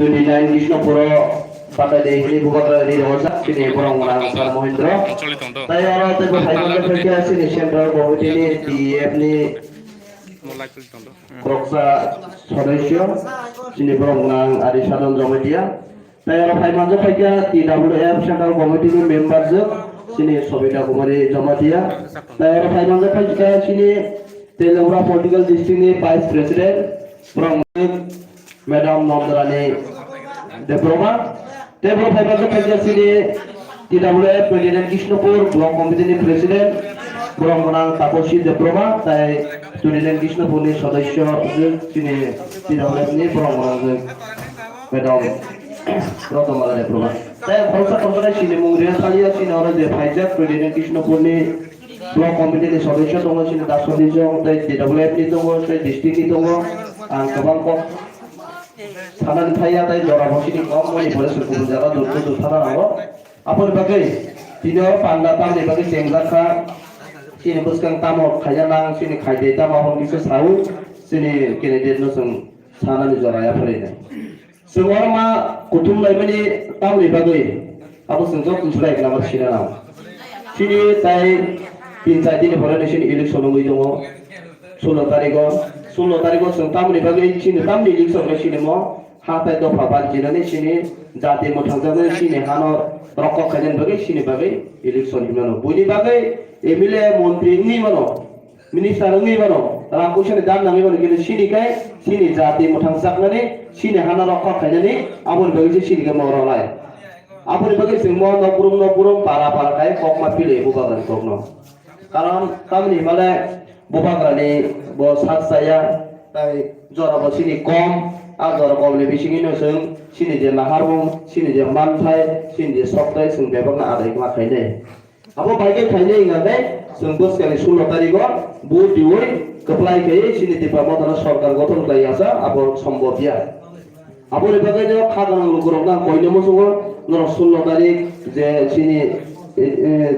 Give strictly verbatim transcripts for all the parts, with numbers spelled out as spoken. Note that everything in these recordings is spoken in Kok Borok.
Twenty nine Krishnapuro batai de hini bubagra ni rosa chini borok mwnang Sir Mohindra. Choli tong do. Tai oro tei bo hai manjak phaikha chini Central Committee ni T E F ni Mo live choli tong do. Khoroksa sodosyo chini borok mwnang Ari Sadon Jamatia. Tai oro hai manjak phaikha T W F Central Committee ni member jwk chini Sobita Kumari Jamatia. Tai oro hai manjak phaikha chini Teliamura Political District ni Vice President borok mwnang Madam Nondarani Debbarma, tei borok phaiba khe phaikha chini T W F twenty nine Krishnapur Block Committee ni President, borok mwnang Taposi Debbarma, tai twenty nine Krishnapur ni sodosyo chini T W F ni borok mwnang Madam Ratnamala Debbarma. Tai khoroksa khoroksa chini mung rina thaliya chini oro je phaijak twenty nine Krishnapur ni Block Committee ni sodosyo tongo, chini Daswandi Jong, tai T W F ni tongo, tai district ni tongo, ang kwbang kok sanani thaiya, tai jora bo chini kok moni pore se kubun jaga dur kudur thana nango. Aboni bagwi tini o panda tamni bagwi chengjak kha, chini bwskang tamo khaina nang, chini khaide tamo hwn kisa sao, chini candidate no chwng sanani jora ya phai nai. Chwng oro ma kuthum laimani tamni bagwi abo chwng joto swlai khlama sinanao. Chini tai tin char dini pore ni chini election wngwi tongo. Sullo tarikho, sullo tarikho chwng tamni bagwi chini tamni election khe chini mo ha tai dopha banjinani chini jati mwthangjaknai chini hano rokok khainani bagwi chini bagwi election hinmano. Buini bagwi M L A montri wngwi mano. Minister wngwi mano, rang puisani dan nangwi mano, kintu chini khe chini jati mwthangjaknani, chini hana rokha khainani, aboni bagwi se chini khe mo rwnai. Aboni bagwi chwng mo nokbrum nokbrum, para para khai kokma pili bubagrani kokno. Karon tamni hwnmale bubagrani bo sak chaya, tai jora bo chini kom, a jora komni bisingino chwng chini je naharmung, chini je manthai, chini je sokthai chwng bebakno adai ma khainai. Abo bai khe khainai hwnka khe chwng bwskangni sullo tarikho vote riui kwplai khaiwi chini Tipra Mothano sorkar gothon khlai ya sa abo sombhob ya. Aboni bagwi no kha gwnang lukurokno ang koino muchungo norok sullo tarik je chini, eh, eh,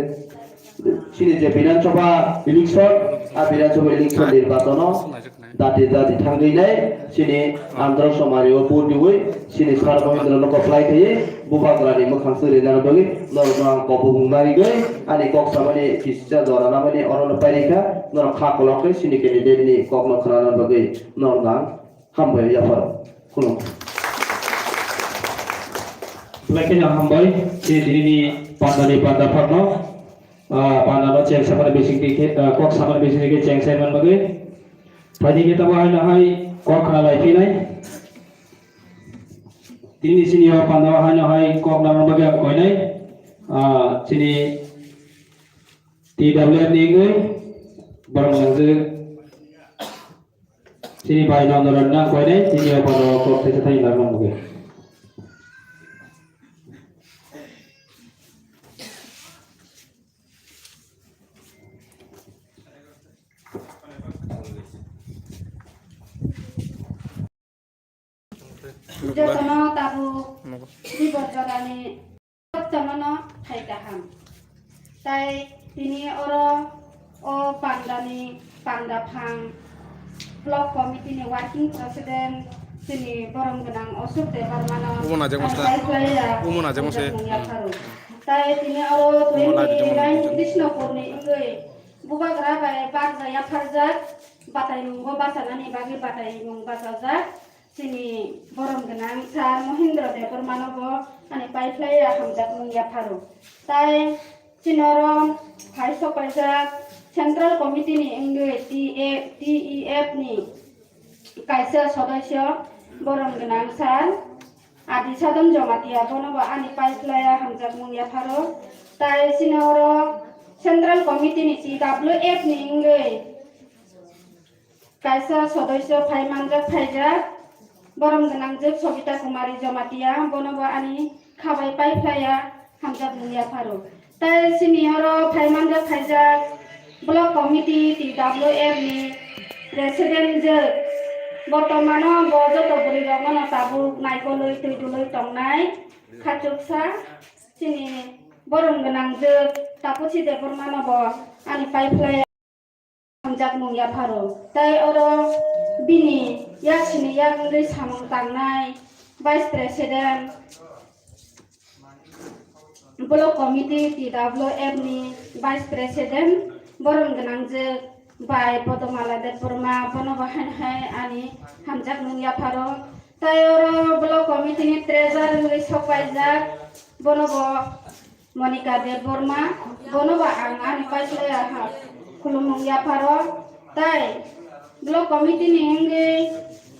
chini je Bidhan Sabha election, a Bidhan Sabha election nirbachono Dati dati thangwi nai chini andro somari o vote riwi chini Sir Mohindra no kwplai khaiwi bubagrani mwkhang swrwinani bagwi norokno ang kobubung narigwi ani kok samani kisa jora namani orono pairikha norok kha kolok khe chini candidate ni kokno khwnana bagwi norokno ang hambai yapharo khulum. Belai kheno hambai chini tini ni pandani panda phakno, ah, pandano cheng samani bisingtwi khe, ah, kok samani bisingtwi khe cheng sai man bagwi. Phaidi khe tamo haino hai kok khna lai phinai. Tini chini o panda haino hai kok nang bagwi ang koinai. Ah, chini T W F ni wngwi borok nangjak. Chini bai no norok nang koinai, chini o panda kok tesa thai nang bagwi. Jotono tabuk Dibor Jorani kochomano thai kaham. Tai tini oro o pandani panda phang Block Committee ni Working President chini borom gwnang Ashok Debbarmano Omo najak masa. Ang sai khlaiya Omo najak masa. Nung yapharo. Tai tini oro Omo najak masa. Krishnapur ni wngwi bubagra bai barja yapharjak, bataimung bo bachanani bagwi bataimung bachajak. Chini borom gwnang Sir Mohindra Debbarmano bo ani pai phlaiya hamjakmung yapharo. Tai chini oro phai sok paijak Central Committee ni wngwi T A, T E F ni kaisa sodosyo borom gwnang Sir Adi Sadon Jamatia bono bo ani pai phlaiya hamjakmung yapharo. Tai chini oro Central Committee ni T W F ni wngwi kaisa sodosyo phai manjak phaijak, borom gwnangjwk Sobita Kumari Jamatia, bono bo ani khabai pai phlaiya hamjakmung yapharo. Tai chini oro phai manjak phaijak Block Committee T W F ni President jwk, bortomano bo joto bwrwirokno tabuk naikolwi twi dulwi tongnai khachuksa chini borom gwnangjwk Tapusi Debbarmano bo ani pai phlaiya. Hamjakmung yapharo. Tai oro bini yaksini yak wngwi samung tangnai, Vice President, Block Committee T W F ni Vice President, borom gwnangjwk bai Podomala Debbarma, bono bo haino hai ani hamjakmung yapharo. Tai oro Block Committee ni Treasurer wngwi sokpaijak, bono bo Monika Debbarma, bono bo ang ani paisle aha khulumung yapharo. Tai Block Committee ni wngwi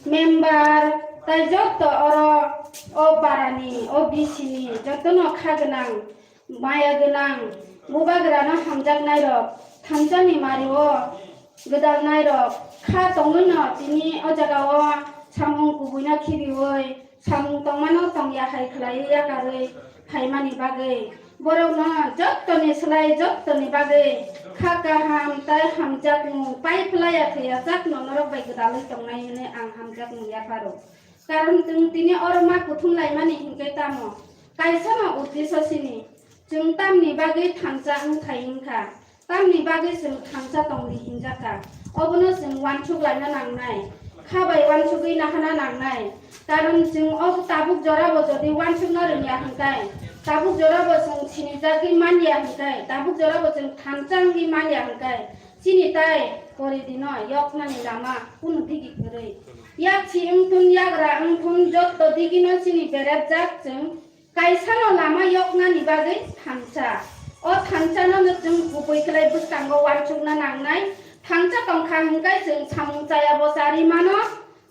member, tai jotto oro o parani, o B C ni jottono kha gwnang, maya gwnang, bubagrano hamjaknairok, thansani mario gwdalnairok kha tongwino tini o jagao samung kubuino khibiui samung tongmano tongya hai khlaiwi yakarwi phaimani bagwi, borokno jottoni slai jottoni bagwi kha kaham tai hamjakmung pai phlaiya thwiya chakno norok bai gwdalwi tongnai hwnwi ang hamjakmung yapharo. Karon chwng tini oro ma kuthum laimani hinkhe tamo? Kaisano uddesyo sini, chwng tamni bagwi thansa wngthai wngkha. Tamni bagwi chwng thansa tongdi hinjakha, obono chwng uansuk laina nangnai, kha bai uansugwi nahana nangnai. Karon chwng o tabuk jorabo jodi uansukna rwngya hwnkhe, tabuk jorabo chwng sinijagwi manya hwnkhe, tabuk jorabo chwng thansa wngwi manya hwnkhe, chini tai poridino yoknani lama kunu digi kwrwi. Yak si wngthun, yagra wngthun, jotto digino chini berepjak chwng Kaisano lama yoknani bagwi thansa. O thansano no chwng kubui khlai bwskango uansukna nangnai. Thansa tongkha hwnkhe chwng samung chayabo chari mano,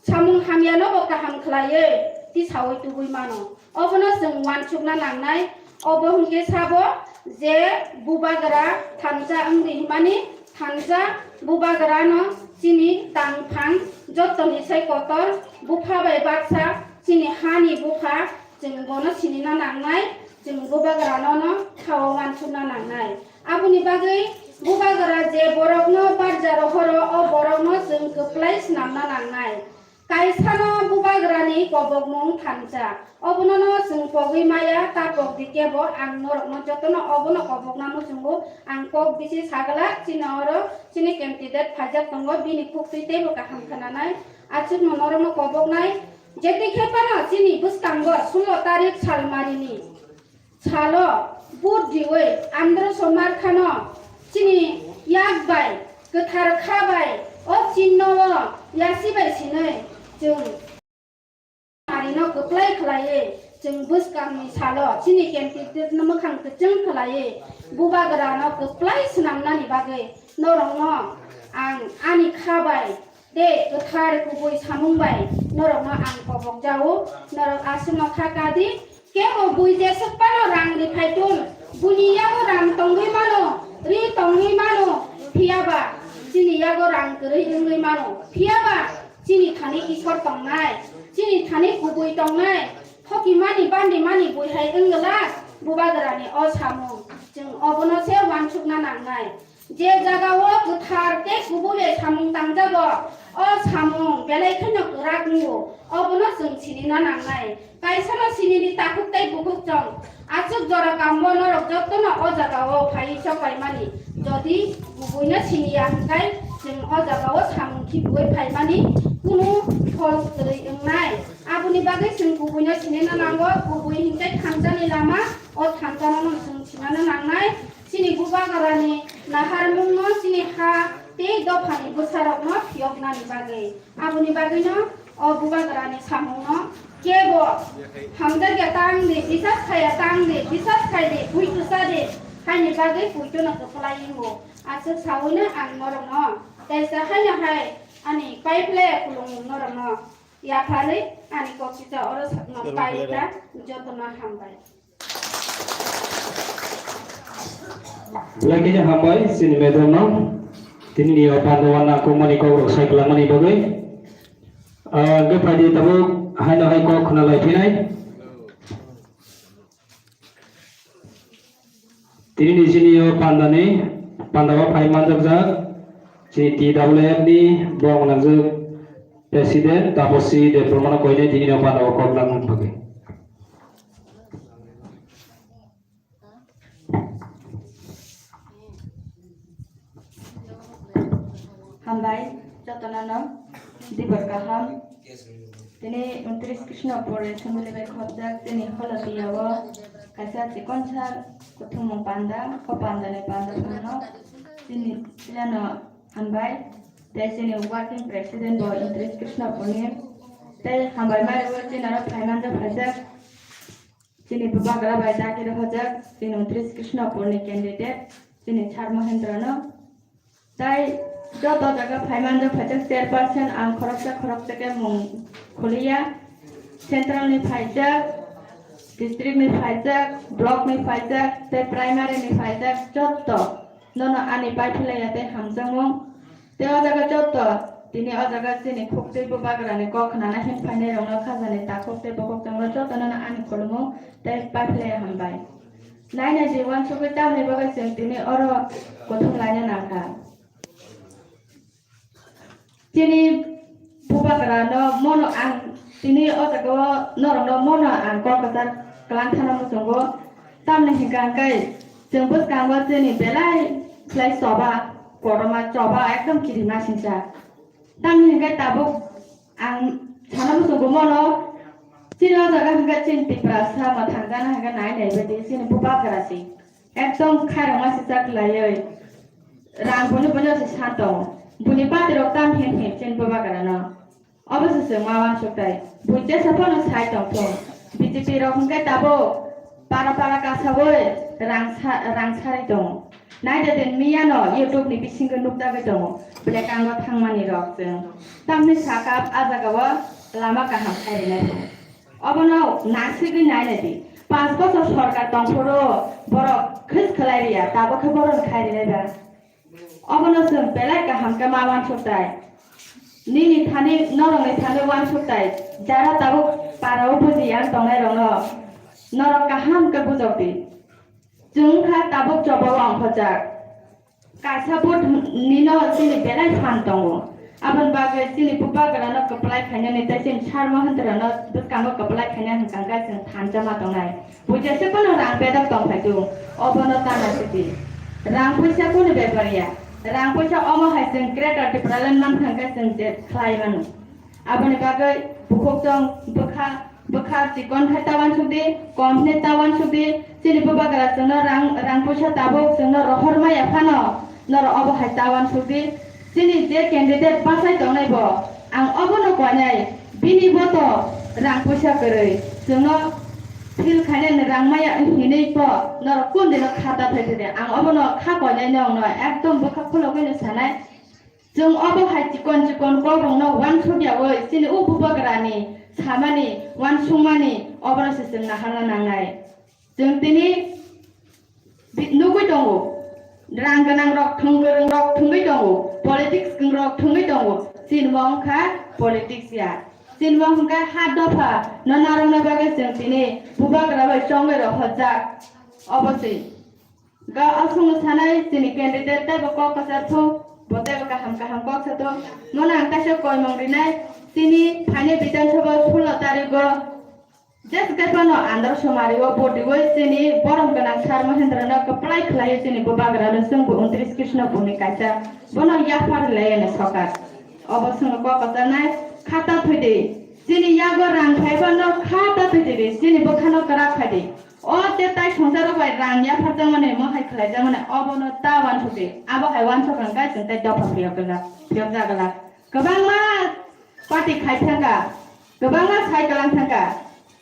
samung hamyano bo kaham khlaiwi tisaui tubui mano. Obono chwng uansukna nangnai. Obo hwnkhe sabo je bubagra thansa wngwi himani thansa bubagrano chini tangphang jottoni sai kotor bupha bai baksa chini hani bupha. Chwng bono sinina nangnai, chwng bubagrano no khao uansukna nangnai. Aboni bagwi bubagra je borokno barja rohoro, o borokno chwng kwplai swnamna nangnai. Kaisano bubagrani kobokmung thansa. Obono no chwng pogwi maya, ta pokdi kebo ang norokno jotono obono kobokna muchungo. Ang kok bisi sagala, chini oro chini candidate phaijak tongo, bini khuktwi teibo kaham khnanai. Achukno norokno koboknai. Jeti khe phano chini bwskango sulo tarik Salmarini salo vote riwi Andro Somar khano chini yak bai, kwthar kha bai, o chinno o yasi bai sinwi chwng Salmarino kwplai khlaiwi chwng bwskangni salo chini candidate no mwkhang kwchwng khlaiwi bubagrano kwplai swnamnani bagwi norokno ang ani kha bai tei kwthar kubui samung bai norokno ang kobok jao. Norok aswkno kha kadi, kebo bui jeswk phano rang rwphai tong, buini yago rang tongwi mano, ri tongwi mano, phiyaba chini yago rang kwrwi wngwi mano, phiyaba chini thani Isor tongnai, chini thani kubui tongnai, thokimani bandimani bui hai wng glak. Bubagrani o samung chwng obono se uansukna nangnai. Je jagao kwthar tei kubui bai samung tangjago, o samung belai kheno kwrak wngo, obono chwng sinina nangnai. Kaisano sinini takhuk tei bukhuk chwng achuk jora kambo norok jotono o jagao phaiwi chokpaimani. Jodi kubuino siniya hwnkhe chwng o jagao samung khibiui phaimani kunu phol kwrwi wngnai. Aboni bagwi chwng kubuino sinina nango, kubui hwnkhe thansani lama, o thansano chwng sinana nangnai. Chini bubagrani naharmungno chini ha tei dophani bwsarokno phiyoknani bagwi. Aboni bagwino o bubagrani samungno kebo hamjakya tang di, bisas khaya tang di, bisas khai di, puitu sa di, haini bagwi puituno kwplai wngo. Aswk sawino ang norokno teisa haino hai ani paiple khulumung norokno yapharwi ani kok kisa oro sakno paita jotono hambai. Belai khe hambai chini madam no tini ni o panda wana kongmani kok rok sai kwlangmani bagwi. Ah, hwnkhe phaidi tabuk haino hai kok khna lai phinai. Tini ni chini o panda ni, panda o phai manjak jak chini T W F ni bong nangjak President Taposi Debbarma no koinai tini ni o panda o kok langmani bagwi. Hambai, jotono no dibor kaham. Tini Untris Krishnapur Assembly bai khopjak chini Holotiya o kaisa chikonsa kuthumung panda, o panda ni panda phano chini Chilano hambai, tei chini working president bo Untris Krishnapur ni, tei hambai mai o chini aro phaimanjak phaijak chini bubagra bai dagi rohorjak chini Untris Krishnapur ni candidate chini Sir Mohendra no. Tai joto jaga phaimanjak phaijak chairperson ang khoroksa khoroksa khe mung khuliya, central ni phaijak, district ni phaijak, block ni phaijak, tei primary ni phaijak joto nono ani pai philaiya tei hamjakmung. Tei o jaga joto tini o jaga chini khuktwi bubagra ni kok khnana hin phainai rokno khajani takhuk tei bokhok changno joto nono ani khulumung tei pai philaiya hambai. Nai nai di uansugwi tamni bagwi chwng tini oro kuthum laina nangkha. Chini bubagrano mono ang tini o jaga o norokno mono ang kok kwchar kwlang thana muchungo. Tamni hwnkha hwnkhe chwng bwskango chini belai khlai choba, kotorma choba ekdom kirima singcha. Tamni hwnkhe tabuk ang sana muchungo mono chini o jaga hwnkhe chini Tiprasa mwthang jana hwnkhe nai nai baidi chini bubagra si ekdom khairokma si chak laiwi rang boni boni se san tongo. Buni party rok tam hem hem chini bubagra no. Obo se chwng ma uansuk tai. Bui jesa phano sai tong thung. B J P rok hwnkhe tabuk para para kasawi rang sa-, rang sarai tongo. Naide din miyano YouTube ni bisingo nukjagwi tongo, Black Ango thangmani rok chwng. Tamni sakha a jaga o lama kaham khai rinai bo. Obono nasigwi nainai di. Panch bochor sorkar tongphuru borok khis khlai riya, tabuk khe borok khai rinai ba. Obono chwng belai kaham khe ma uansuk tai. Nini thani, norokni thani uansuk tai. Jara tabuk para o buji yang tongnai rokno norok kaham khe bujok di. Chwng wngkha tabuk choba o ongkhorjak. Kaisa vote nino chini belai phan tongo. Aboni bagwi chini bubagrano kwplai khainani tei chini Sir Mohendrano bwskango kwplai khainani hwnkha hwnkhe chwng thansa ma tongnai. Buijaisa phano rang bedok tongphai tongo. Obono tana sidi. Rang puisa kunu bepar ya. Rang puisa omo hai chwng Greater Tipraland mankha hwnkhe chwng je khlai mano. Aboni bagwi bukhuk chwng bwkha, bwkha chikon hai ta uansuk di, kom hwnwi ta uansuk di, chini bubagra chwngno rang, rang puisa tabuk chwngno rohor maya phano norok obo hai ta uansuk di. Chini je candidate bachai tongnai bo, ang obono koinai, bini bo to rang puisa kwrwi, chwngno feel khainani rang maya hinwi po norok kundino kha ta thai thai di. Ang obono kha koinai nokno ekdom bwkha khulogwino sanai. Chwng obo hai chikon chikon kokrokno uansukyawi chini o bubagrani samani, uansukmani obono se chwng naharna nangnai. Chwng tini bi-, nugwi tongo, rang gwnang rok, thwng kwrwng rok thwngwi tongo, politics kwrwng rok thwngwi tongo. Chini bo wngkha politics ya. Chini bo wngkha ha dopha no narwkna bagwi chwng tini bubagra bai chongwi rok hojak. Obo se. Ga aswkno sanai chini candidate teibo kok kwchar thung, bo teibo kaham kaham kok sa thung. Nono ang kaisa koimung rinai, chini phainai Bidhan Sabha sullo tarigo jes khe phano Andhra Sumari o vote riwi chini borom gwnang Sir Mohendrano kwplai khlaiwi chini bubagrano chwngbo Untris Krishnapurni kaisa bono yaphar layani sokar. Obo chwngno kok kwcharnai, khata thwidi. Chini yago rang phaiba no khata thwidi, chini bwkhano kwrak khaidi. O te tai swngcharo bai rang yapharjakmani, mohai khlaijakmani, obono ta uansukdi. Abo hai uansuk rang kai chwng tai dopha phiyok glak, phiyok jak glak. Kwbangma party khai thangkha, kwbangma sai kwlang thangkha.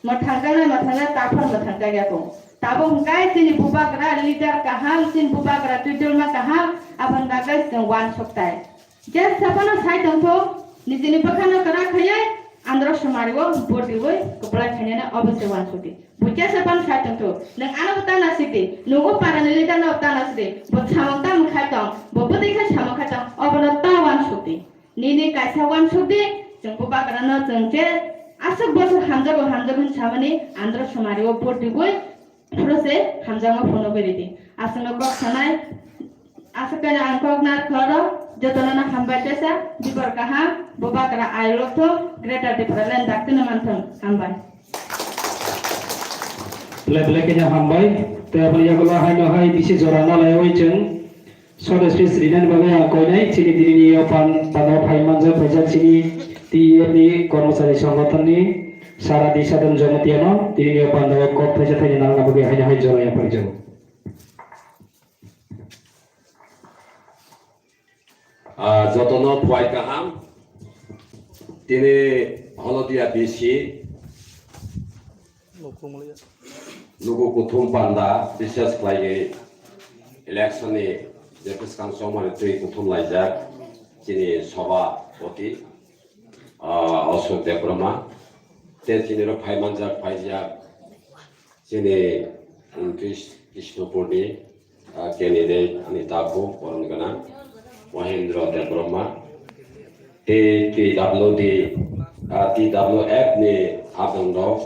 Mwthangjaknai mwthangjakya, taphor mwthangjakya kung. Tabuk hwnkhe chini bubagra leader kaham, chini bubagra twidulma kaham, aboni bagwi chwng uansuk tai. Jesa phano sai tongtho, nijini bwkhano kwrak khaiwi Andhra Sumari o vote riwi kwplai khainani obo se uansukdi. Bo jesa phano sai tongtho, nwng ano bo ta nasikdi, nwng o parani leader no ta nasikdi, bo samung tamo khai tong, bo bwtwi khai samung khai tong, obono ta uansukdi. Nini kaisa uansukdi, chwng bubagrano chwng je aswk bosor hamjago hamjago hwn samani Andhra Sumari o vote riwi phuru se hamjakma phunugwi ridi. Aswkno kok sanai, aswk khe ang kok nar khoro, jotono no hambai tesa, bibor kaham, bubagra ayuk thung, Greater Tipraland daktino manthung, hambai. Belai belai khe hambai, tei aboni yagulo haino hai bisi jora nalaiwi chwng short speech rinani bagwi ang koinai chini dinini o pan, pano phai manjak phaijak chini T E F ni kormochari songothon ni Sara Disadon Jamatia no tini ni pandao kok thaisa thaini nangna bagwi haino hai jora yapharjago. Ah, jotono phuai kaham. Tini Holodia B C luku kuthum panda bishes khlaiwi election ni je bwskang chongmani twi kuthum laijak chini sobhapoti, ah, Ashok Debbarma tei chini ro phaimanjak phaijak chini, um, Kris-, Krishnapurni, ah, candidate ani takhuk borom gwnang Mahendra Debbarma tei T W D, ah, T W F ni adong rok,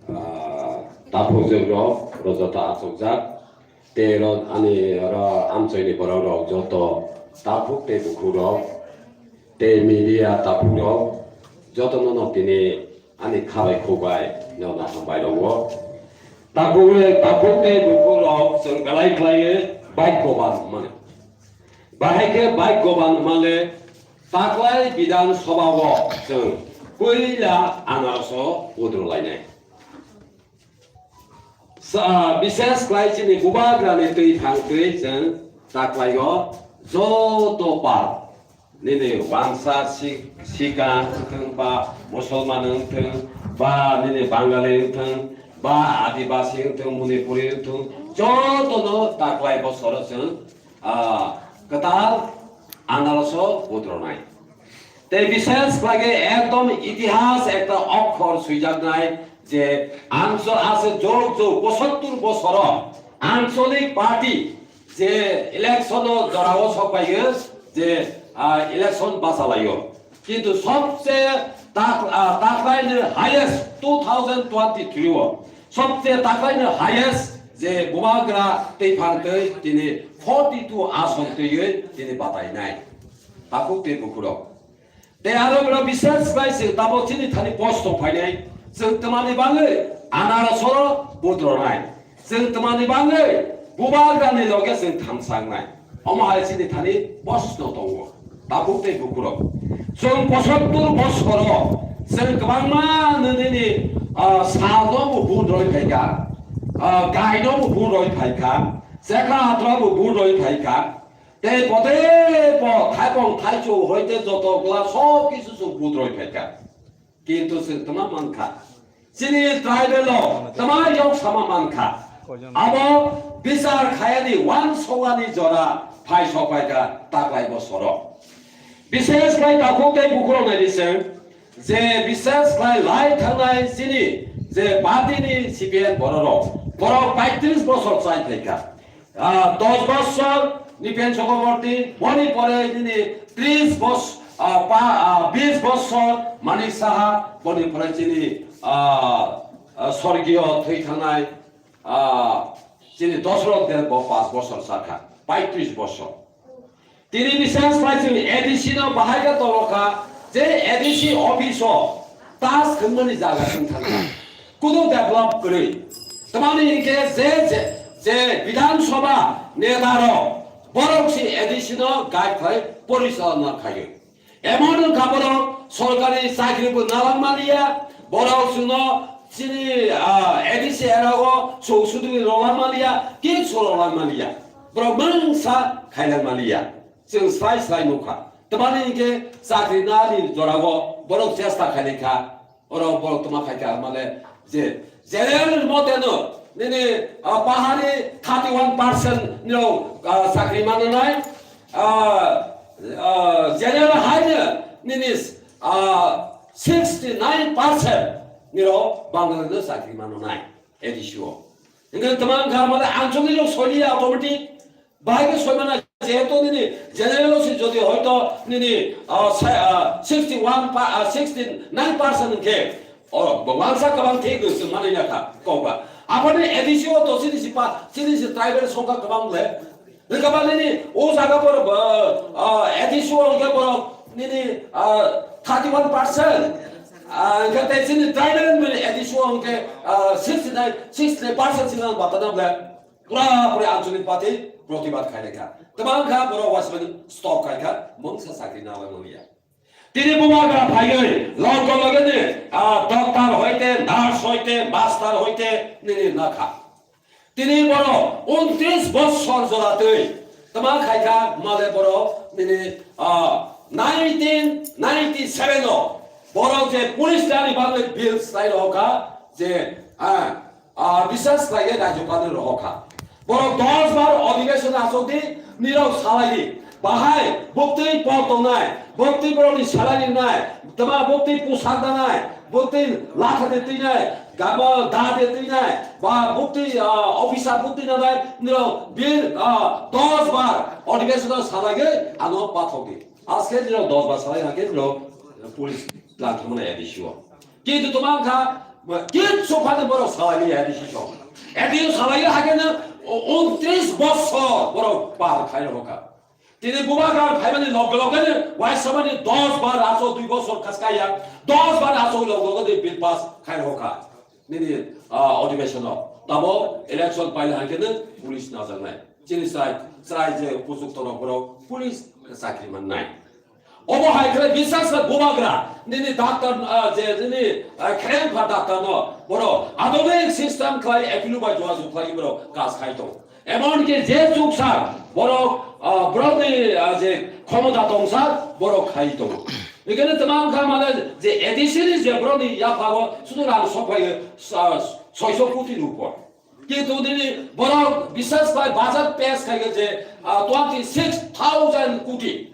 ah, takhuk jwk rok rojota achukjak. Tei oro ani oro amchoini borok rok joto takhuk tei bukhuk rok tei media takhuk rok joto no no tini ani khabai khukbai no no hambai rwo. Takhuk le takhuk tei bukhuk rok chwng belai khlaiwi bike goban mani. Bahai khe bike goban male taklai Bidhan Sabha o chwng puila anarso udro lainai. Sa-, bishes khlai chini bubagrani twi thang twi chwng taklaio joto pal. Nini wangsa si-, Sikh wngthwng ba Musulman wngthwng ba nini Bangali wngthwng ba Adibasi wngthwng Manipuri wngthwng jotono taklai bosoro chwng ah, kwtal anarso budronai. Tei bishes khlai ekdom itihas ekta okhor swijaknai je anso ase jog jog pochattor bosoro ancholik party je election o jorao sokpaiyo je, ah, election bachalaio. Kintu sobse tak-, ah, taklaini highest two thousand twenty-three o sobse taklaini highest je bubagra tei phang tei tini forty two ason twiwi tini batainai. Takhuk tei bukhurok. Tei aro bwrok bishes khlai chwng tabok chini thani posto phainai. Chwng twmani bagwi anarosoro budronai. Chwng twmani bagwi bubagrani loge chwng thamsangnai. Omo hai chini thani bosno tongo. Tabuk tei bukurok. Chwng pochattor bosoro chwng kwbangma nini, ah, salno bo vote roi phaikha. Ah, gaino bo vote roi phaikha. Chekha hatra bo vote roi phaikha. Tei pote po thaipong thaichuk hoite joto gla sob kisu chwng vote roi phaikha. Kintu chwng tma mankha? Chini tribal o tma yok sama mankha? Abo bichar khayani wansogani jora phai sokpaikha taklai bosoro. Bishes khlai takhuk tei bukhurok naidi chwng je bishes khlai lai thangnai chini je party ni C P M bororok, borok paitris bosor chai phaikha. Ah, dos bosor Nipen Chakraborty, boni pore nini tris bos-, ah, pa-, ah, bis bosor Manik Saha, boni pore chini, ah, ah, sorgiyo thwi thangnai, ah, chini Dosrok Deb bo pas bosor sakha, paitris bosor. Tini biswas pai chini A D C no bahai khe tolokha, je A D C office o tas khwngmani jaga thwng thangkha. Kuno develop kwrwi. Tamani hinkhe je, je, je Bidhan Sabha neta rok borok si A D C no guide khlai porichalona khaio. Emon wngkha borok sorkari chakri bo nalangmaliya, borok chwngno chini, ah, A D C era o chwng sudugwi rwlangmaliya, kichu rwlangmaliya. Borok mungsa khailangmaliya. Chwng slai slai nukha. Tamani hinkhe chakri nani jorao borok chesta khailaikha. Oro borok tama khaikha mane je general moteno nini, ah, pahari thirty one percent nirok, ah, chakri mananai, ah, ah, general haino nini, ah, sixty nine percent nirok Bangladesh chakri mananai A D C o. Hinkhe tama wngkha mane ancholi rok soiliya automatic. Bahai khe soimana jehetu nini general o se jodi hoito nini, ah, sa-, ah, sixty one pa-, ah, sixty nine percent hwnkhe, o, bo wansa kwbang thik rw swng manwi nakha kokba. Aboni A D C o to chini si pa, chini si tribal songkha kwbang le. Hwnkhe ba nini o jaga por, ah, ah, A D C o hwnkhe borok nini, ah, thirty one percent. Ah, hwnkhe tei chini tribal ni A D C o hwnkhe, ah, sixty nine, sixty nine percent sinang batana ble. Pura pura ancholi party protibad khailai kha. Tama wngkha borok waismani stop khai kha, mungsa chakri nalai manliya. Tini bubagra phaiwi loge loge ni, ah, doctor hoite, nurse hoite, master hoite nini nakha. Tini borok untris bosor joratwi tama khaikha male borok nini, ah, nineteen ninety-seven o borok je police ni bagwi bill sai rohokha je, ah, Ah, bisas khlaiwi rajyopalni rohor kha. Borok dos bar odhikeshon achukdi, nirok salaidi. Bahai buktwi por tongnai, buktwi borokni salary wngnai, tama buktwi pusak danai, buktwi latha de twinai, gama da de twinai, ba buktwi, ah, officer buktwi nanai, nirok bil, ah, dos bar odhikeshon salaiwi ano pathokdi. Aske nirok dos bar salai hakhe nirok police lang thangmani A D C o. Kintu toma wngkha, kichu phano borok salai ya, A D C song. A D C salai ya, hakhe no untris bosor borok par khai rokha. Tini bubagra phaimani loge loge ni, waisa mani dos bar aso dui bosor kaskaya, dos bar aso loge loge ni bill pass khai rokha. Nini, ah, odhikeshon o. Tabo election paila hakhe no police najaknai. Chini chwrai, chwrai je upojukto rok borok police chakri mannai. Obo hai khe bisas khe bubagra, nini doctor, ah, je nini, ah, khereng pha doctor no, borok adonai system khlai, appeal bai jogajog khlai borok kas khai tong. Emon ki je chuk sak, borok, ah, borok ni, ah, je khomota tong sak, borok khai tong. Ekhane tama wngkha mane je A D C ni je borok ni yapha o sudu rang sok phai, ah, soiso koti ni upor. Kintu nini borok bisas khlai budget pass khai je, ah, twenty six thousand koti.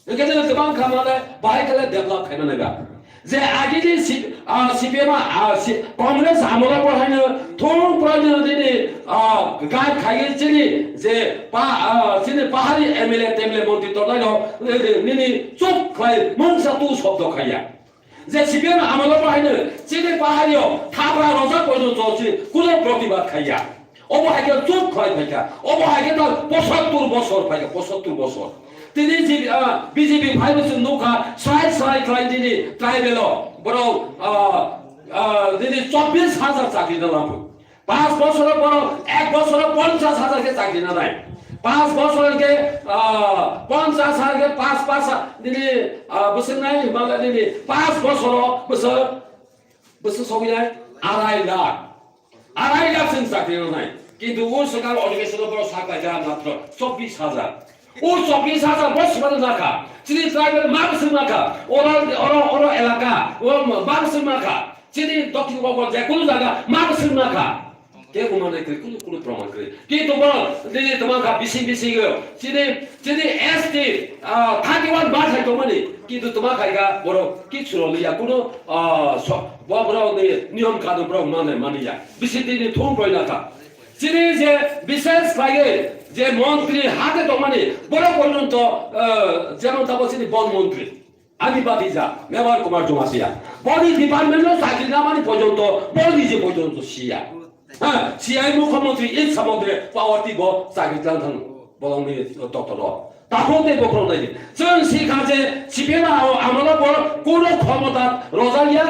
Hingke nini kwbang kha mane bahai khe develop khai mane ba. Je agini C-, ah, C P M, ah, C-, Congress amolo bo haino thung prai nini, ah, guide khai chini je pa, ah, chini pahari M L A, temle montri tongnai no, eh, nini chup khlai mungsa tu shobdo khaiya. Je C P M amolo bo haino chini pahario thapra roja porjonto chini kuno protibad khaiya. Obo hai khe chup khlai phaikha. Obo hai khe ta pochattor bosor phaikha, pochattor bosor. Tini ji-, ah, B J P phai bo chwng nukha, sai sai khlai nini tribal o borok, ah, ah, nini chobbish hajar chakri na labu. Pas bosoro borok ek bosoro ponchash hajar khe chakri nanai. Pas bosoro khe, ah, ponchash hajar khe pas pas ha-, nini, ah, bwswk nai hwnba nini pas bosoro bwswk, bwswk sogwi nai arai lakh. Arai lakh chwng chakri nanai. Kintu o swkang odhikeshon borok sak laijak matro chobbish hajar. O chobbish hajar bo sibano nakha. Chini tribal ma bwswk nakha. Oro, oro, oro elaka, o ma bwswk nakha. Chini Dokhin Kokborok je kunu jaga ma bwswk nakha. Kebo manai kwrwi, kunu, kunu proman kwrwi. Kintu bo nini tongma kha bising bisingo. Chini, chini S T, ah, thirty one ba khai tongmani. Kintu tongma khai kha borok kichu rw liya. Kunu, ah, so, bo borok ni niyom kanun borok manai mani ya. Bising tini thung roi nakha. Chini je bishes khlaiwi je montri hake tongmani, borok porjonto, ah, jemon tabo chini bon montri. Ani bati ja, Mevar Kumar Jamatia. Boni department no chakri namani porjonto, boni je porjonto siya. Ha, siya mukhyamantri ik samodre power ti bo chakri tlang thang bolong ni doctor ro. Takhuk tei bokhorok nai. Chwng sikha je C P M amolo bo kuno khomota rojak ya,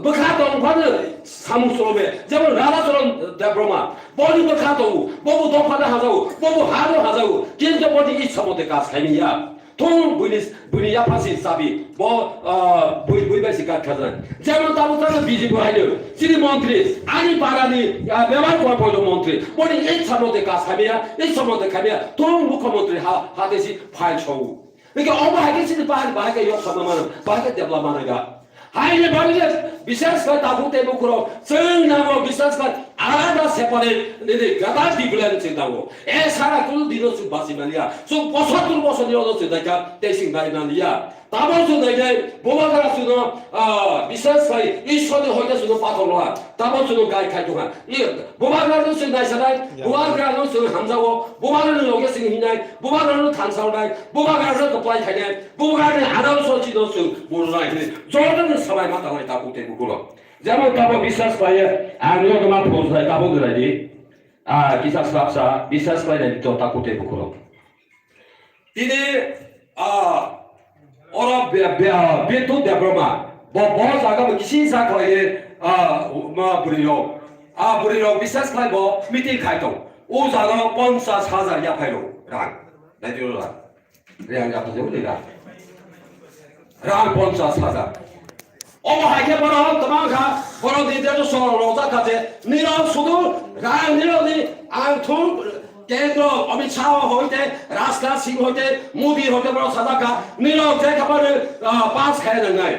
bwkha tong phano samung cholome. Jemon Radha Charan Debbarma, boni bwkha tongo, bobo dophano hajao, bobo hano hajao, kintu boni ik samote kaj khaini ya. Thung buini, buini yapha si sabi, bo, ah, bui, bui bai si kat khajak. Jemon tabuk tano B J P haino, chini montri, ani parani, ah, bebak kwa poilo montri, boni ik samote kas khamia, ik samote khamia, thung mukhyamantri ha, hate si phai chou. Ike obo hai ke chini bahai, bahai ke yok sama mana, bahai ke develop mana ga. Haini bagwi je, bishes khlai tabuk tei bukhurok, chwng nango bishes khlai alada separate nini gada development chwng nango. E sara kunu dino chwng basi maliya. Chwng bosor tur bosor ni ono chwng naikha, tei chwng nai maliya. Tamo chwng nainai, bubagra chwngno, ah, bishes khlai Ishwarni hoite chwngno pathor roha. Tamo chwngno guide khai tongha. I, bubagrano chwng naisanai, bubagrano chwng hamjago, bubagrani loge chwng hinai, bubagrano thansa rwnai, bubagrano kwplai khainai, bubagrani adamso chino chwng burunai hinwi jotono sabai ma tangnai tabuk tei bukhurok. Jemon tabuk biswas khlaiya, ang jotono ma phunuknai tabuk gwnani, ah, kisa swrapsa biswas khlainai joto tabuk tei bukhurok. Tini, ah, oro be-, be-, ah, Bintu Debbarma, bo, bo jaga bo kisi sa khlaiwi, ah, ma bwrwirok, ah, bwrwirok biswas khlai bo meeting khai tong. O jaga o ponchas hajar yaphai rok rang. Naitwi rang. Rang yaphai rok rang. Rang ponchas hajar. Omo hai khe borok kwbang kha, borok ni je sorok rojak kha je, nirok sudu rang nirok ni ang thung kendro Amit Shah hoite, Rajnath Singh hoite, Modi hoite borok sajak kha, nirok je kha bani, ah, pass khai nangnai.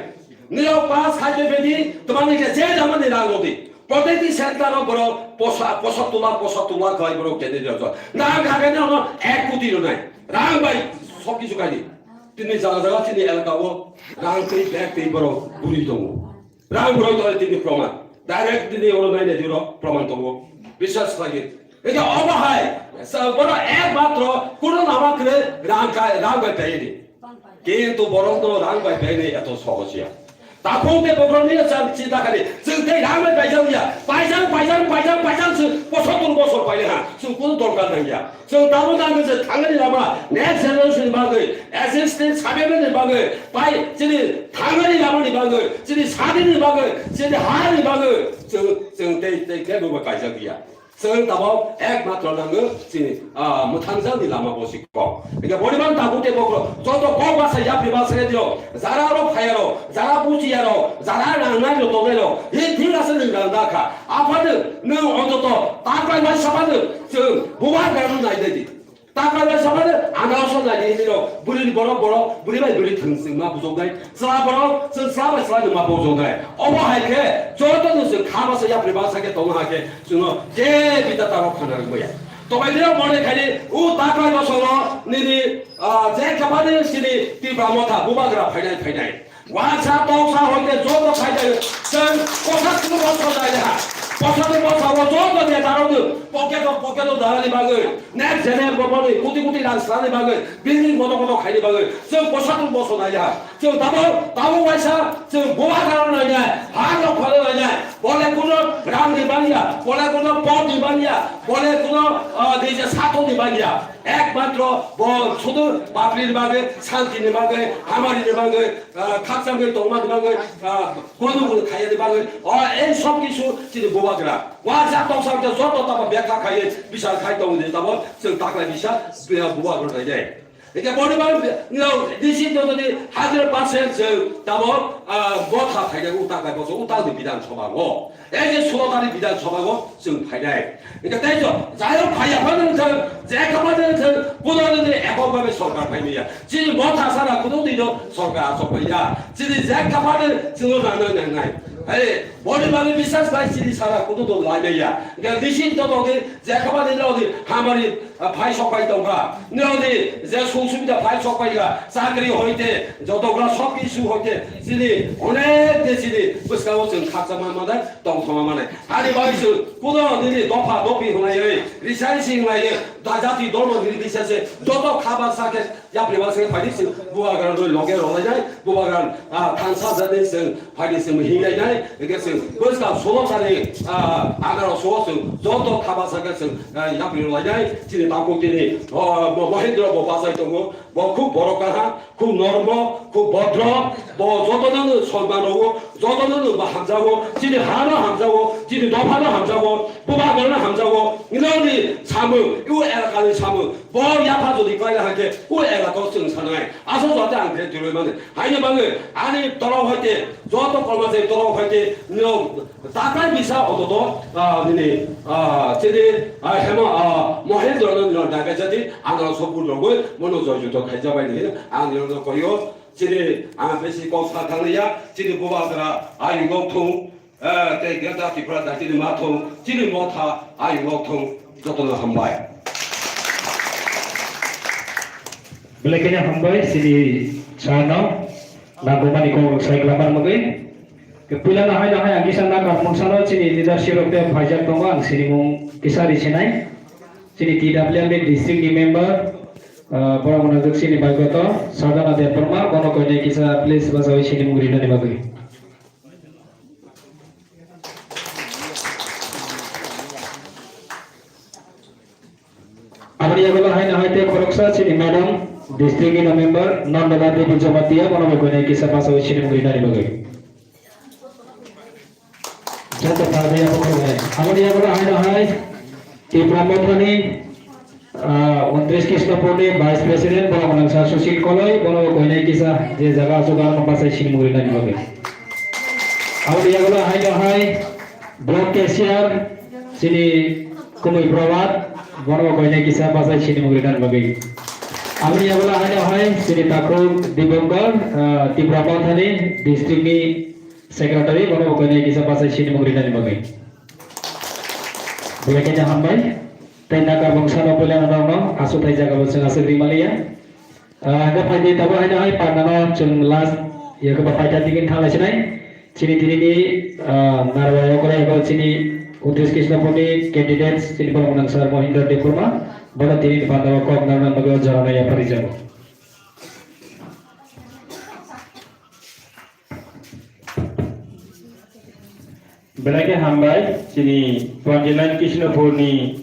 Nirok pass khai de bedi, twmani khe je jamani rang rodi. Proteki center o borok posa, posa tula, posa tula khai borok candidate rok. Rang kha khe no ek koti rwnai. Rang bai sob kichu khai di. Tini jaga jaga tini elaka o rang tei bag tei borok buri tongo. Rang borok tole tini proman. Direct tini oro nai nai diro proman tongo. Biswas khlai di. Eke obo hai, sa-, borok ek matro kuno lama kre rang kai, rang bai pai di. Kintu borok no rang bai pai ni eto sohos ya. Takhuk tei bokhorok ni chang chinta kali. Chwng tei rang bai paijak ya. Paijak, paijak, paijak, paijak chwng bosor tong bosor paile ha. Chwng kunu dorkar nang ya. Chwng tabuk nang je thangani lama next generation ni bagwi, existing sabe ni bagwi, pai chini thangani lama ni bagwi, chini sadi ni bagwi, chini ha ni bagwi, chwng, chwng tei, tei kebo bai paijak ya. Chwng tabok ek matro nango chini, ah, mwthangjakni lama bo si kok. Hingke boni man tabuk tei bokro joto kok basa yapri basa khe dio. Jara oro phayaro, jara buchiyaro, jara nangnai rok tongnai rok. Hi thik ase nwng rang da kha. Aphano nwng ontoto taklai bai saphano chwng bubagra no nai dai di. Taklai bai saphano anaoso nai di hinwi rok. Bwrwi ni borok borok, bwrwi bai bwrwi thwng chwng ma bujoknai. Chwla borok, chwng chwla bai chwla nwng ma bujoknai. Obo hai khe joto no chwng kha basa yapri basa khe tongma hai khe chwngno je bita taro khana rwngmaya. Tobai dino mone khaini u taklai bosongo nini, ah, je khaphani sini Tipra Motha bubagra phainai phainai. Wansa toksa hoite joto phainai chwng kosa chwng bosor nai ha. Kosa chwng bosor o joto neta rok pocket o pocket o dalani bagwi next general bo boni kuti kuti rang sani bagwi building koto koto khaini bagwi chwng kosa chwng bosor nai ha. Chwng tabuk, tabuk waisa, chwng bubagra no nainai, ha no khwlai nainai, bole kuno rang ni bangya, bole kuno pot ni bangya, bole kuno, ah, dei je sato ni bangya. Ekmatro bo sudu papri ni bagwi, santi ni bagwi, hamari ni bagwi, ah, khakchangwi tongma ni bagwi, ah, kono kono khaya ni bagwi, o, ei sob kisu chini bubagra. Waisa toksa joto tabo bekha khaiwi bisal khai tongo de tabo, chwng taklai bisa, bubagra nainai. Hingke boni bagwi, no, nisi jotoni hundred percent chwng tabok, ah, motha phainai utak bai boso utak ni Bidhan Sabha o. Ei je sulo tari Bidhan Sabha o chwng phainai. Hingke tei jo, jayok phaiya phano wngthang, je kha phano wngthang, kuno ni ekok babe sorkar phaimaya. Chini motha sara kuno dino sorkar achok phaiya. Chini je kha phano chwngno rana nangnai. Hey, boni bagwi bisas bai chini sara kuno do laimaya. Hingke nisi jotoni je kha phano nini hamari ah, phai sok pai tongkha. Nini je sung subida phai sok pai kha. Chakri hoite jotogra sob kisu hoite chini onek de chini bwskango chwng khakchangma manai, tongthoma manai. Ani bai chwng kuno nini dopha dopi hwnlaiwi, risai sing lai, da jati dormo nini bisa se joto khaba sa khe yapri ba se phaidi chwng bubagra roi loge rolainai, bubagra, ah, thansa jani chwng phaidi chwng hinglai nai, hingke chwng bwskang solo tari, ah, agarok solo chwng joto khaba saka chwng, ah, yapri rwlainai, chini takhuk tini, oh, Mo-, Mohindra bo bachai tongo, bo khub borok kaha, khub normo, khub bodro, bo jotono no sonman rwo, jotono no bo hamjago, chini ha no hamjago, chini dopha no hamjago, bubagra no hamjago, nini samung, u elaka ni samung, bo yapha jodi klai ha khe, u elaka o chwng sanai, aswk jate ang khe twi rwi mani. Haini bagwi ani torok hoite joto kormachari torok hoite nino taklai bisa ototo, ah, nini, ah, chini, ah, hema, ah, Mohendra no nino daga jadi ang rok support rogwi mono joy juto khaija bai ni ang nino koyo chini ang besi kok sa thangya chini bubagra ayung thung. Eh, tei Greater Tripura da chini mathung, chini motha, ayung thung, jotono hambai. Belai kheno hambai, chini sano, nangkukmani kok sai klamar mugwi. Ke puila nahai nahai ang kisa nakar mungsano chini leadership rok tei phaijak tongo, ang sinimung kisa risinai. Chini T W M ni district ni member, ah, borok mwnajak chini baigoto, Sadhana Debbarma, bono koinai kisa please bachawi sinimung rinani bagwi. Aboni yagulo haino hai tei khoroksa chini madam, district ni member, Nandala Devi Jamatia, bono bai koinai kisa bachawi sinimung rinani bagwi. Joto pagwi abo khoroknai. Aboni yagulo haino hai Tipra Mothani Ah, untris Krishnapurni Vice President, borok gwnang Sir Sushil Koloi, bono bo koinai kisa je jaga aswk, ano bachai sinimung rinani bagwi. Aboni yagulo haino hai Block Cashier, chini Kumui Probhat, bono bo koinai kisa bachai sinimung rinani bagwi. Aboni yagulo haino hai chini takhuk Dipankar, ah, Tipra Mothani District ni Secretary, bono bo koinai kisa bachai sinimung rinani bagwi. Belai khe hambai. Tei nakarbong sano puila norokno aswk thai jaga bo chwng aswk ri maliya. Ah, hwnkhe phai di tabuk haino hai panda no chwng last yakhe bo paitha tigin thang lai sinai. Chini tini ni, ah, narwai okra yakhe chini untris Krishnapurni candidates chini borok gwnang sir Mohindra Debbarma. Bono tini ni panda o kok narwkna bagwi o jora no yapharwi jago. Belai khe hambai, chini twenty nine Krishnapurni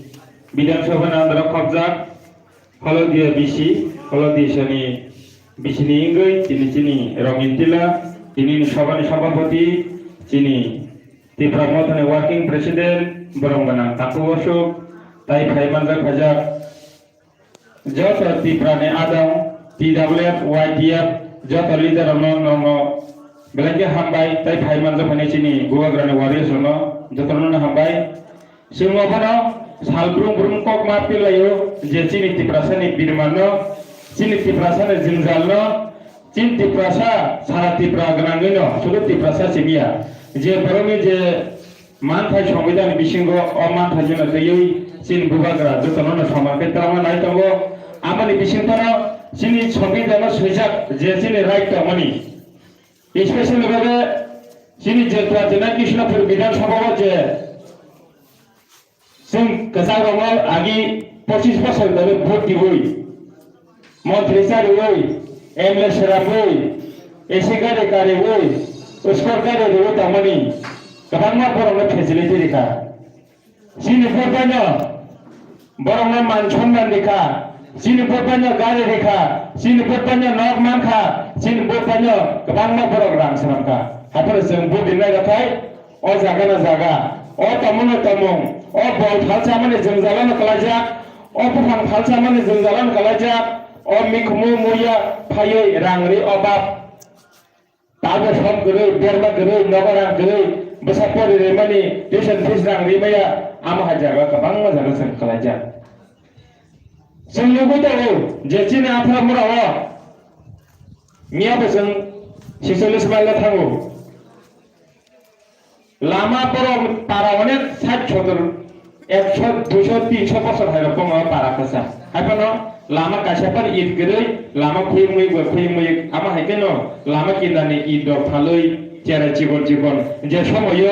Bidhan Sabha ni under o khopjak, Holodia B C, Holodia sani B C ni wngwi, chini, chini Rongin Tila, chini ni Sabha ni Sabhapati, chini Tipra Mothani Working President, borok gwnang Taku Bosuk, tai phai manjak phaijak. Joto Tipra ni adong, T W F, Y T F, joto leader rokno, nokno belai khe hambai, tei phai manjak phani chini Bubagrani warriors rokno jotono hambai. Chwng ophano sal brum brum kok ma pilaio je chini Tiprasa ni birma no, chini Tiprasa ni jwngjal no, chini Tiprasa, sara Tipra gwnangwi no, sudu Tiprasa simiya. Je borokni je manthai Songbidan bisingo o manthai jeno twiwi chini Bubagra jotono no soman khe twlangna nai tongo. Aboni bisingtwi no chini Songbidan no swijak je chini right tongmani. Especially babe chini je twenty nine Krishnapur Bidhan Sabha o je chwng kwchak rokno agi pochis bosor dhori vote diwi, montri chariwi, M L A serawi, A C gari kariwi, uskor gari riwi tongmani kwbangma borokno facility rikha. Chini borokno, borokno man sonman rikha, chini borokno gari rikha, chini borokno nok mankha, chini borokno kwbangma borok rang swnamkha. Haphano chwng vote rinai rwkhai, o jaga no jaga, o tomung no tomung, o bol phalchamani jwngjal no kwlaijak, o buphang phalchamani jwngjal no kwlaijak, o mikhumu muya phaiwi rang ri obab. Tabuk som kwrwi, berma kwrwi, nogo rang kwrwi, bwsa pori rimani, tuition fees rang rimaya, amo hai jaga kwbangma jaga chwng kwlaijak. Chwng nugwi tongo je chini Aphramura o miya bo chwng chisollis mile thango. Lama borok para onek sait sotor, ekso, duiso, tinso bosor hai rok bongma para kwsa. Hai phano lama kaisa phano it kwrwi, lama khuyungwi bo khuyungwi, ama hai kheno lama kinani it rok phalwi cherai chikon chikon. Je somoyo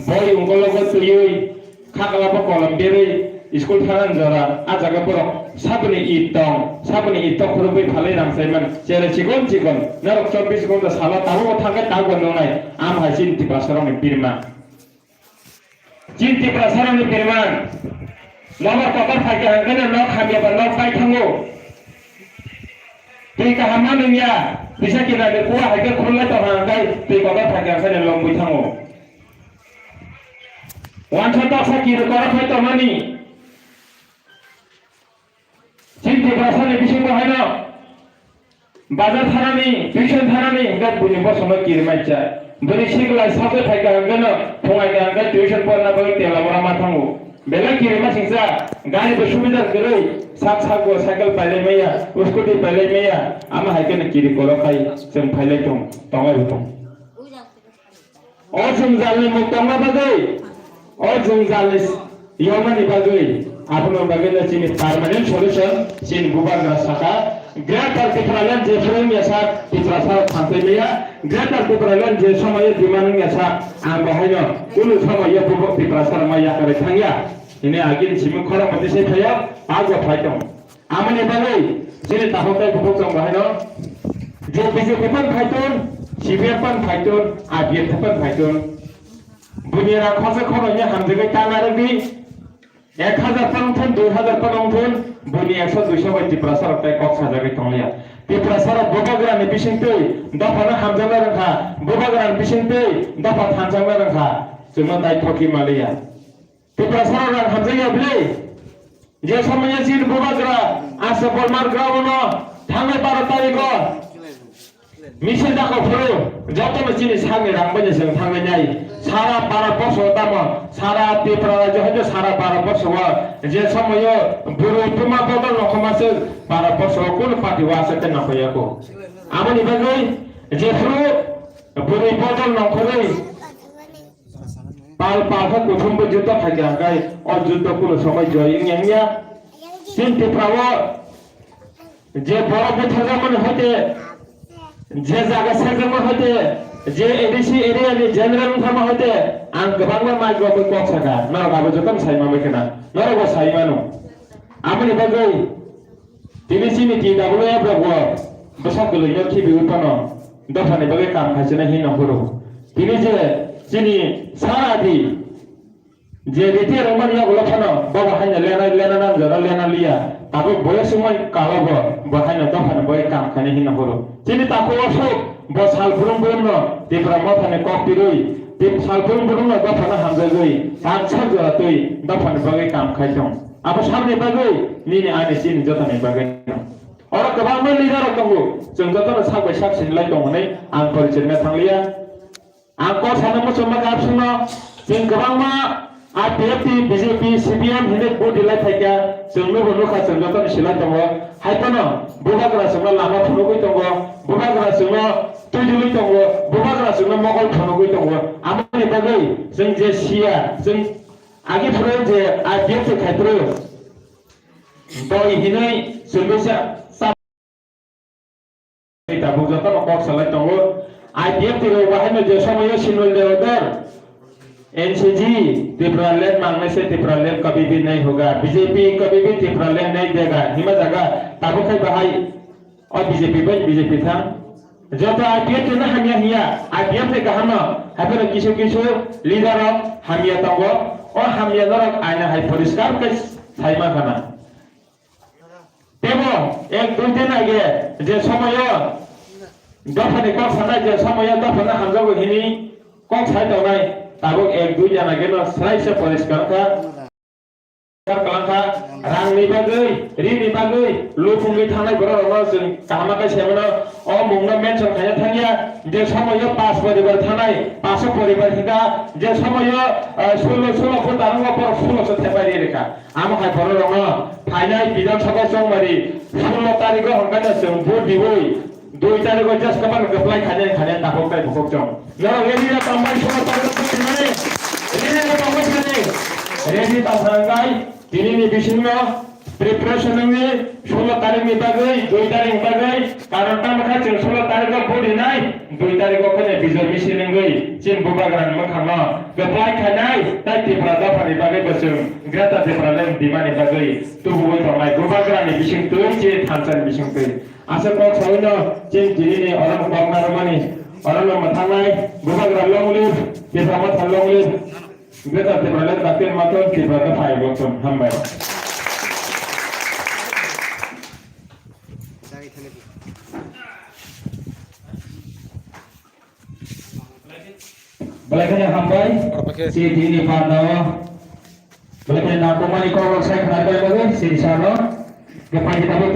boi ungkologo twiwi, khakla bo kolom berwi, school thana jora, a jaga borok saboni it tong, saboni it tong khurubwi phalwi rang saiman, cherai chikon chikon. Norok chobbish ghonta salo tabukbo thangkhe tabukbo nungnai, ama hai chini Tiprasarokni birma. Chini Tiprasarokni birman, nobar kotor phaikha hwnkhe no nok hamya ba nok bai thango. Twi kaham ma nungya, tisa kinarni kua hai khe khulai tongkha hwnkhe twi kotor phaikha hwnkhe no longwi thango. Wansa taksa kiri kora phai tongmani. Chini Tiprasani bisingo haino bazar thanani, tuition thanani, hingke buini bosongno kirimai cha. Buini sikla sakhe phaikha hingkeno, phungaikha hingke tuition porna bagwi tela mora ma thango. Belai kirima singsa, gari bo subida kwrwi, sak sak bo cycle pailai maya, scooty pailai maya, ama hai kheno kiri koro khai chwng phailai tong, tonglai bo tong. O jwngjalni muk tongna bagwi, o jwngjalni yomani bagwi, abono bagwino chini permanent solution, chini bubagra saka, Greater Tipraland jephuru wngya sak, Tiprasa thangtwi maya, Greater Tipraland je somoyo demand wngya sak, ang bahaino kunu somoyo bubo Tiprasa rwma yakarwi thangya. Hini agini simi khorang mati se phaio, pago phai tong. Amoni bagwi chini takhuk tei bukhuk tong bahaino je B J P phan phaitun, C P M phan phaitun, I P F phan phaitun. Buini rang khorsa khoroknwi hamjagwi ta narwkdi. Ek hazar phan wngthun, dui hazar phan wngthun, buini ekso duiso bai Tiprasa rok tei kok sajagwi tongliya. Tiprasa rok bubagrani bisingtwi dophano hamjakna rwngkha, bubagrani bisingtwi dopha thanjakna rwngkha. Chwngno tai thokhi maliya. Tiprasa rok rang hamjakya bwlwi? Je somoyo chini bubagra Asha Bolmar ground-o thangnai baro tarikh-o misil dakho phuru jotono chini sakni rang bai chwng thangnai nai. Sara Bharat borsho tamo, sara Tripura rajyo hai sara Bharat borsho-o je somoyo bwrwi buma bodol nongkhorma se Bharat borsho-o kunu party-o aswk khe nongkhorya kho. Aboni bagwi jephuru bwrwi bodol nongkhorwi pal pal khe kuthumbo juddo phaikha hwnkhe o juddo kunu somoi joy wngya wngya. Chini Tripura-o je borok butharjakmani hoite, je jaga serjakmani hoite, je A D C area ni general wngthama hoite, ang kwbangma mic rogwi kok sakha, norok abo jotono sai manwi khna, norok bo sai mano. Aboni bagwi tini chini T W F rok bo bwsa kwlwino khibiwi phano dophani bagwi kam khaisina hino horo. Tini je chini sara di je rite rwmani yagulo phano bobo haino lena lena nangjora lena liya. Abo boya sumai kalo bo bo haino dophani bagwi kam khaina hino horo. Chini takhuk o sok bo sal brum brum no Tipra mothani kok pirwi, tip sal brum brum no dophano hamjagwi tak sak jora twi dophani bagwi kam khai thung. Abo sabni bagwi nini ani chini jotoni bagwi no. Oro kwbangma leader rok tongo, chwng jotono sak bai sak sinilai tong hwnwi ang porichai rwna thangliya. Ang kok sana muchungma khe abswkno chwng kwbangma I P F T, B J P, C P M hinwi vote rilai phaikha, chwng nubo nukha, chwng jotono silai tongo. Hai phano bubagra chwngno lama phunugwi tongo, bubagra chwngno twijlwi tongo, bubagra chwngno mokol phunugwi tongo. Aboni bagwi chwng je siya, chwng agi phuru je I P F T khai phuru doi hinwi chwngwi sa, sa Tabuk jotono kok salai tongo. I P F T rok bahaino je somoyo sinul deodor N C G Tipraland mangnai se Tipraland kabui bi nai hoga, B J P kabui bi Tipraland nai dega hima jaga tabuk khai bahai o B J P bai B J P thang. Joto I P F T no hamya hiya, I P F T kaham no, hapheno kisu kisu leader rok hamya tongo, o hamya norok aina hai poriskar khe sai mankha na. Tebo ek dui din age je somoyo dophani kok sanai, je somoyo dophano hamjago hini kok sai tongnai, tabuk ek dui din age no srai se poriskar kha. Poriskar kwlangkha, rangni bagwi, rini bagwi, lupungwi thangnai borok rokno chwng kaham khe sai mano. O mungno mention khaina thangya je somoyo pas poribar thanai, paso poribar hika je somoyo, eh, sulo, sulo pho tango borok sulo se thepai ri rikha. Amo hai borok rokno phainai Bidhan Sabha chongmari sullo tarikh o hwnkhe no chwng vote diwi dui tarikh o just kapan kwplai khainai khainai takhuk tai bukhuk chong. Norok ready da tongbai sullo tarikh o vote dinani? Ready da tongbai sinani? Ready tong thangkai tini ni bisingno preparation wngwi sullo tarikh ni bagwi dui tarikh ni bagwi Karon tamo kha chwng sullo tarikh o vote rinai, dui tarikh o kheno bijoy misil wngwi chini bubagrani mwkhangno kwplai khainai, tai Tipra dophani bagwi bo chwng Greater Tipraland dimani bagwi tubuwi tongnai bubagrani bisingtwi chini thansani bisingtwi. Aswk kok saui no chini tinini oro kok narwkmani orono mwthangnai bubagra long live, Tipra motha long live. Greater Tipraland Doctor Maton Tipra Dopha Election. Hambai. Belai kheno hambai. Oke. Si tini pandao. Belai kheno nakomani kok sai khna bai bai si sano. Kepai kita